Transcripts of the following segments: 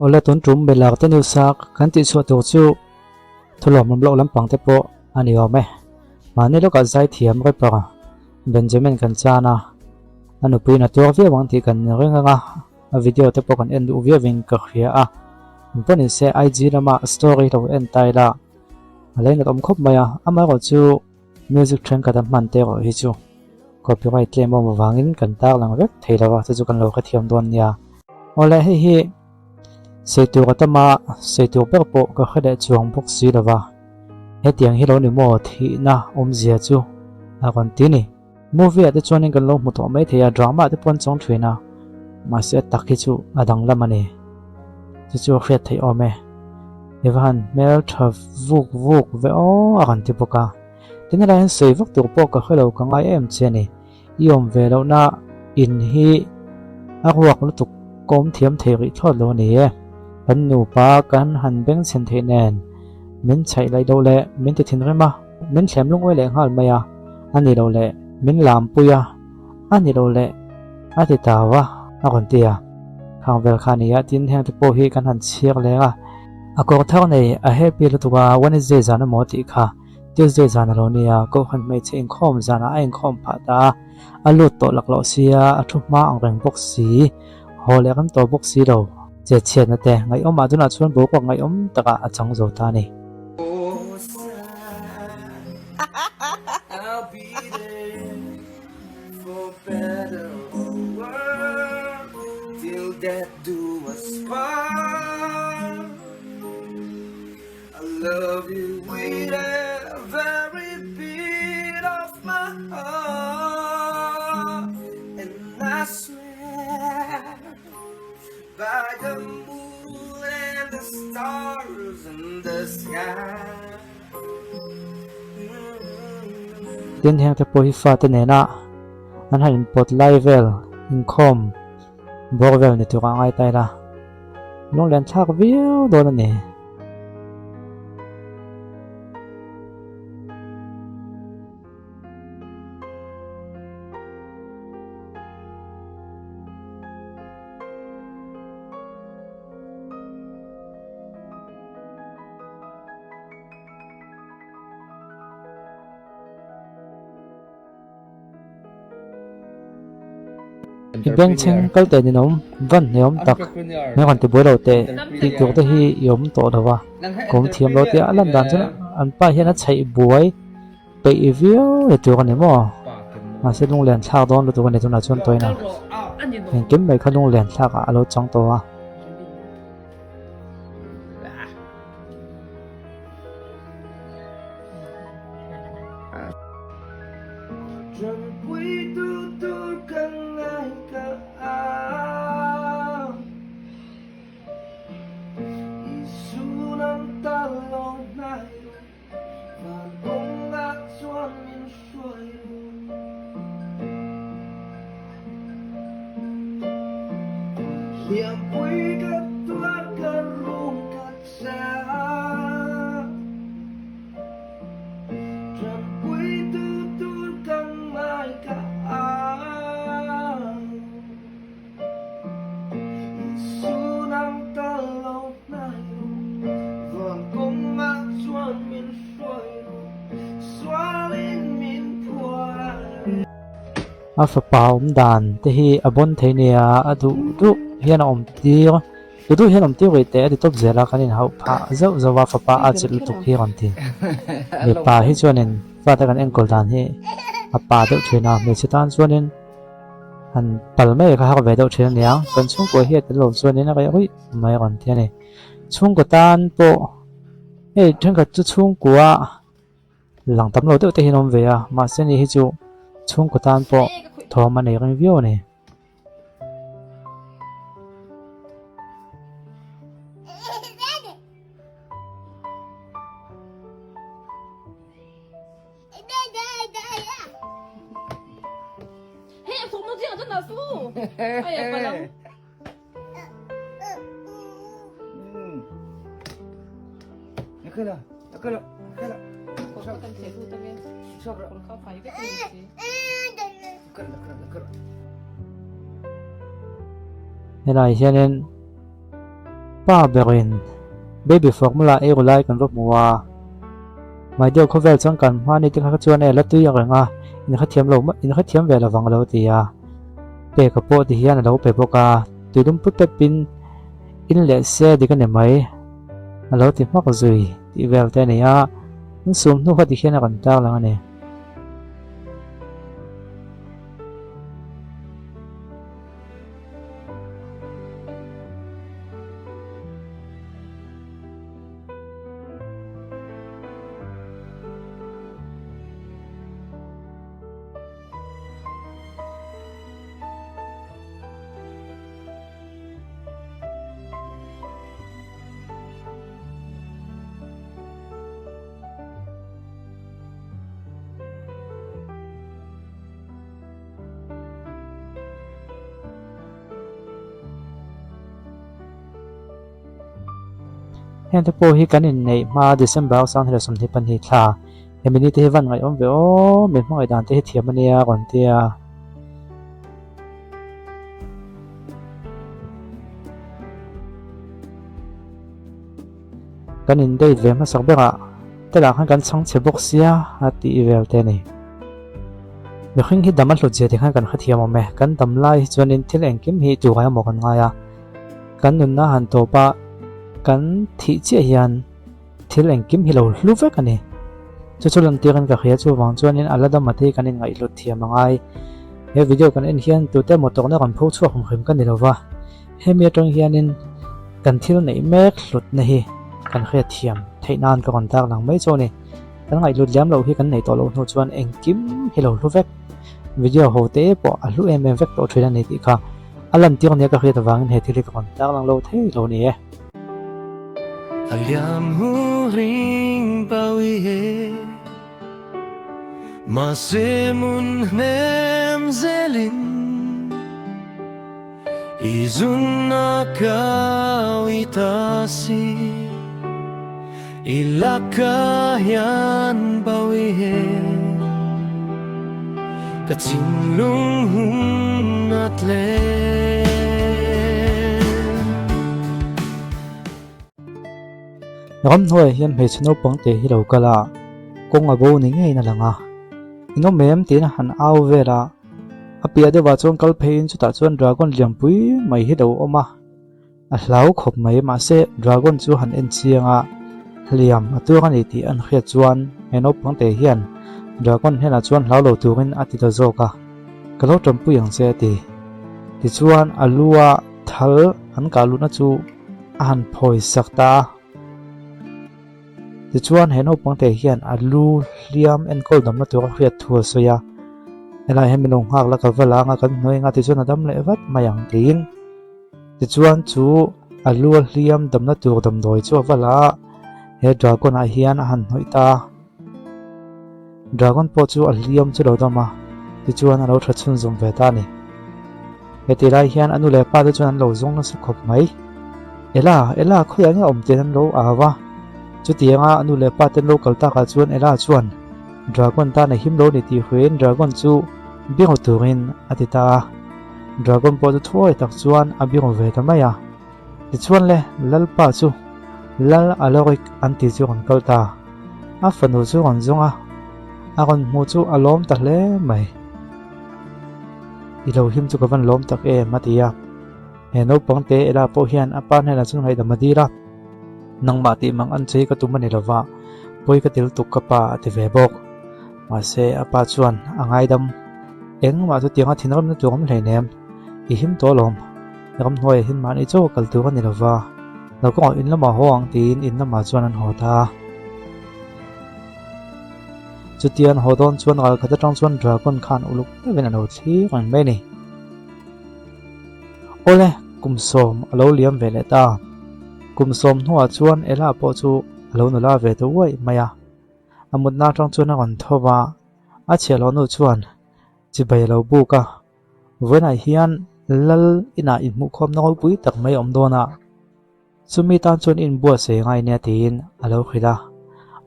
Awle tun tum Belar te news a kan tihchhuah tur chu thulawmawm loh lampang te pawh a ni awm e. Mahni lawkah zaithiam rapper Benjamin kan chan a, a nupuiin a tuar viau ang tih kan ring ang a, a video te pawh kan en duh viauin ka hria a. Engpawh nise IG lama story lo en ta ila a lei nat awm khawp mai a, amaherawhchu Music thenkhat a hman te erawh hi chu copyright tlem awm avangin kan tarlang vek thei lo a, chu chu kan lo hrethiam dawn nia. Awle hei hi sei tur a tam a, sei tur ber pawh ka hre leh chuang bawk si lo va, hetiang hi lo ni maw thihna awmzia chu a rawn ti ni. Movie ah te chuanin kan lo hmu tawh mai thei a, drama te pawh an chawng thin a, mahse a tak hi chu a danglam a ni. Chu chu a hriat theih awm e. I va han hmel tha vuk vuk ve aw a rawn ti bawk a. Tin helai hian sawi vak tur pawh ka hre lo ka ngai em che a ni. I awm ve lohna in hi a ruak lutuk ka awm thiam thei rih thlawt lo a ni e. Kan nupa kan han bengchhen theih nen min chhaih laih loh leh min ti thinrim a. Min thlem lungawi leh nghal mai a, a ni lo leh min lam pui a, a ni lo leh a ti tau a, a rawn ti a. Khang vel kha a ni a, tin heng te pawh hi kan han chhiar leng a. A kawr thar nei a happy lutuk a, Wednesday zan emaw tih kha Tuesday zan a lo ni a, Kohhran hmeichhe inkhawm zanah a inkhawm phah ta a, a lut tawh lak loh sia, a thu hma ang reng bawk si, haw leh rem tawh bawk si lo. Chetchhiatna te ngaihawmah tunah chuan boruak ngaihawm takah a chang zo ta a ni. By the moon and the stars in the sky. Tin heng te pawh hi fate nena an han inpawt lai vel inkhawm bawr vel ni tur a ngai ta ila lunglen thlak viau dawn a ni. I bengchheng kal teh ninawm van hneawm tak hmel han ti buai lo teh tih tur te hi i awm tawh lo va, ka awm thiam lo tia a lan dan chuan an pa hian a chheih buai. Peih viau leh tur a ni maw? Mahse lunglen thlak dawn lutuk a ni tunah chuan tawina engkim mai kha lunglen thlak ah a lo chang tawh a. A fapa awm dan te hi a bawn thei nia a duh duh hian a awm tir duh duh hian awm tir rih teh a ti tawp zel a kan inhauh phah zauh zauh a fapa a chilh lutuk hi a rawn ti mipa hi chuanin fate kan enkawl dan hi a pa deuh thin a hmeichhe tan chuanin. Han pal mai kha har ve deuh thin a nia, kan chhungkua hi a tel lo chuanin a reh ruih mai a rawn ti a ni. Chhungkaw tan pawh hei thenkhat chu chhungkua lang tam lo deuh te hian a awm ve a, mahse ni hi chu chhungkaw tan pawh thawm a nei reng viau a ni. Helai hianin. Pa berin baby formula ei ru lai kan va hmu a. Mai deuh khawvel chuan kan hma ni te kha chuan e la tui ang reng a, in hrethiam lo in hrethiam ve lovang a lo ti a. Peka pawh ti hian a lo pe bawk a, tuilum put pep in in leh se dik a ni mai a lo ti hmak zui tih vel te a ni a, an sum hnu kha ti hian a rawn tarlang a ni. Heng te pawh hi kan inneih hma December 2022 thla hemi ni te hi van ngaihawm ve aw min hmangaih dan te hi thiam ania a rawn ti a. Kan in date ve hmasak berah te lah khan kan chhang chhe bawk sia a tih vel te a ni. Mihring hi dam a hlut zia ti khan kan hrethiam awm e, kan dam lai hi chuanin thil engkim hi tur emaw kan ngai a, kan nunna han tawp a kan thih chiah hian thil engkim hi lo hlu vek a ni. Chu chu lantirin ka hria chuvang chuanin a la dam a te hi kan inngaihhlut thiam a ngai. He video kan en hian tute emaw tawkna kan pho chhuak hrim hrim ka ni lova, hemi atang hianin kan thil neih mek hlutna hi kan hriatthiam theih nan ka rawn tarlang mai chu a ni. Kan ngaihhlut liam loh hi kan nei tawh loh hnu chuan engkim hi lo hlu vek. Video ho te pawh a hlu em em vek tawh thin a ni tih kha a lantir nia ka hriat avangin he thil hi ka rawn tarlang lo thei lo ni e. A liam hu ring pawi he Mahse mun hnem zelin I zunna kau i ta si I laka hian pawi he Ka thinlung hun a tlem. Ramhnuaiah hian hmeichhe naupang te hi lo kal a, kawng a bo ni ngeiin a lang a. In awm em tiin a han au vel a, a piah deuhah chuan kal pheiin chutah chuan dragon lianpui mai hi lo awm a. A hlau khawp mai, mahse Dragon chu han en chiang a, hliam a tuar a ni tih an hriat chuan he naupang te hian Dragon hnenah chuan hlau lo turin a ti ta zawk a, Ka lo tanpui ang che a ti. Tichuan a lu a thal an kah luhna chu a han phawi sak ta a. Tichuan he naupang te hian a lu hliam enkawl damna tur a hriat thu a sawi a, helai hian min lo nghak la ka va la anga kan hnuai anga tichuan a dam leh vat mai ang tiin. Tichuan chu a lu a hliam damna tur damdawi chu a va la a, he dragon ah hian a han hnawih ta a. Dragon pawh chu a hliam chu lo dam a, tichuan a lo tha chhunzawm ve ta a ni. Heti lai hian a nu leh pa te chuan an lo zawng nasa khawp mai. Ella, Ella khawiah nge a awm tiin an lo au a. Chutianga a nu leh pa te an lo kal takah chuan Ella chuan Dragon tan a him lo ni tih hruaiin Dragon chu biru turin a ti ta a. Dragon pawh chu thuai tak chuan a biru ve ta mai a. Tichuan le, Lalpa chu Lal Alaric an tih chu rawn kal ta. A fanu chu rawn zawng a, a rawn hmuh chu a lawm ta hle mai. I lo him chu ka van lawm tak em a ti a. He naupang te Ella pawh hian a pa hnenah chuan ngaihdam a dil a. Nangmah tih mang an che hi ka tum a ni lova, pawi ka til tuk ka pa a ti ve bawk. Mahse a pa chuan a ngaidam. Engmah chu tianga thinramna tur awm hleinem, i him tawh alawm. Ramhnuaiah hian mahni chaw kal tur a ni lova, lo kawngah in lamah haw ang tiin in lamah chuan an haw ta a. Chutia an haw dawn chuan ralkhat atang chuan Dragon khan uluk deuhin a lo thlir reng mai a ni. Awle, kum sawm a lo liam ve leh ta. Kum sawm hnuah chuan Ella pawh chu a lo nula ve ta uaih mai a. A mutna atang chuan a rawn tho va, a chhiahhlawh nu chuan chibai a lo buk a. Vawiinah hian Lal inah inhmuhkhawmna ropui tak mai a awm dawn a, chumi tan chuan inbuatsaih ngai nia tiin a lo hrilh a.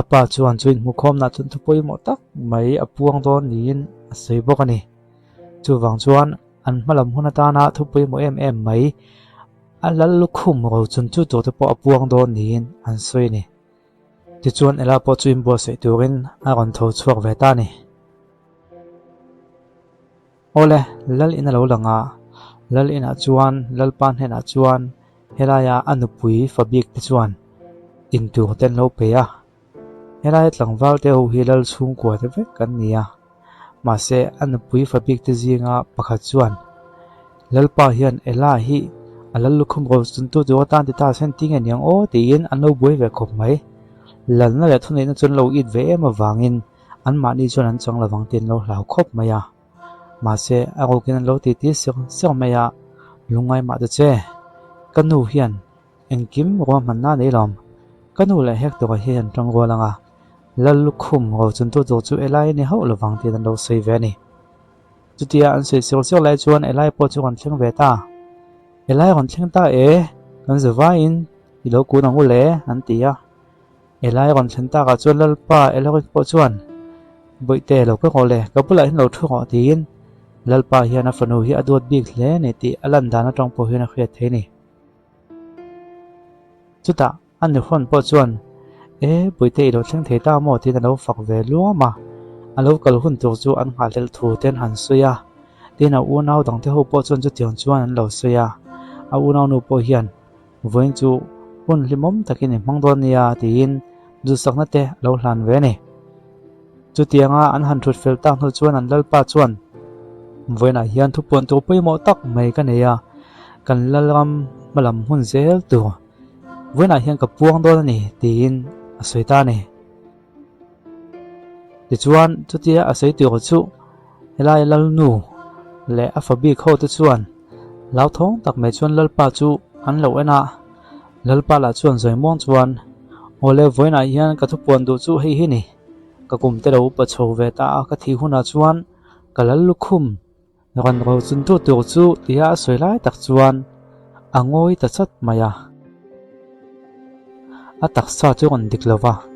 A pa chuan chu inhmuhkhawmnaah chuan thu pawimawh tak mai a puang dawn niin a sawi bawk a ni. Chuvang chuan an hmalam hun atana thu pawimawh em em mai. A lal lukhum rochun chu tur te pawh a puang dawn niin an sawi a ni. Tichuan Ela pawh chu inbuatsaih turin a rawn tho chhuak ve ta a ni. Awle, lal in a lo lang a, lal inah chuan Lalpa hnenah chuan helaia a nupui fa bik te chuan intur te an lo pe a. Helaia tlangval te ho hi lal chhungkua te vek an ni a, mahse a nupui fa bik te zinga pakhat chuan Lalpa hian Ela hi a lal lukhum ro chuntu tur atan ti ta sen ti nge niang aw tiin an lo buai ve khawp mai. Lalna leh thuneihna chu an lo it ve em avangin Anmahni chuan an chang lovang tih an lo hlau khawp mai a. Mahse, a rukin an lo titi sir sir mai a, Lungngai mah ta che, ka nu hian engkim ruahmanna a nei lawm. Ka nu leh Hector-a hi an tang rual ang a, Lal lukhum rochuntu tur chu Eli a ni hauh lovang tiin an lo sawi ve a ni. Chutia an sawi sir sir lai chuan Eli pawh chu rawn thleng ve ta. Eli rawn thleng ta e, kan zavaiin i lo kun ang u le, an ti a. Helai rawn thlen takah chuan Lalpa Elorik pawh chuan, Bawihte lo ka rawh le, ka bulah hian lo thu rawh tiin Lalpa hian a fanu hi a duat bik hle a ni tih a lan dan atang pawh hian a hriat thei a ni. Chutah a nuhrawn pawh chuan, E, Bawihte i lo thleng thei ta maw tiin a lo fak ve luam a, a lo kal hun tur chu an nghahhlelh thu te an han sawi a, tin a unau dangte ho pawh chuan chutiang chuan an lo sawi a, a unaunu pawh hian Vawiin chu hun hlimawm takin i hmang dawn nia tiin duhsakna te a lo hlan ve a ni. Chutianga an han thut fel tak hnu chuan an lalpa chuan, Vawiinah hian thupuan tur pawimawh tak mai ka nei a, kan lalram hmalam hmun zel tur vawiinah hian ka puang dawn a ni tiin a sawi ta a ni. Tichuan chutia a sawi tur chu Helai lalnu leh a fa bik ho te chuan hlauthawng tak mai chuan Lalpa chu an lo en a, Lalpa lah chuan zawi muang chuan, Awle vawiinah hian ka thupuan duh chu hei hi ni, ka kum te lo upa chho ve ta a, ka thih hunah chuan ka lal lukhum rawn ro chun tu tur chu tia a sawi lai tak chuan a ngawi ta chat mai a, a taksa chu rawn dik lo va.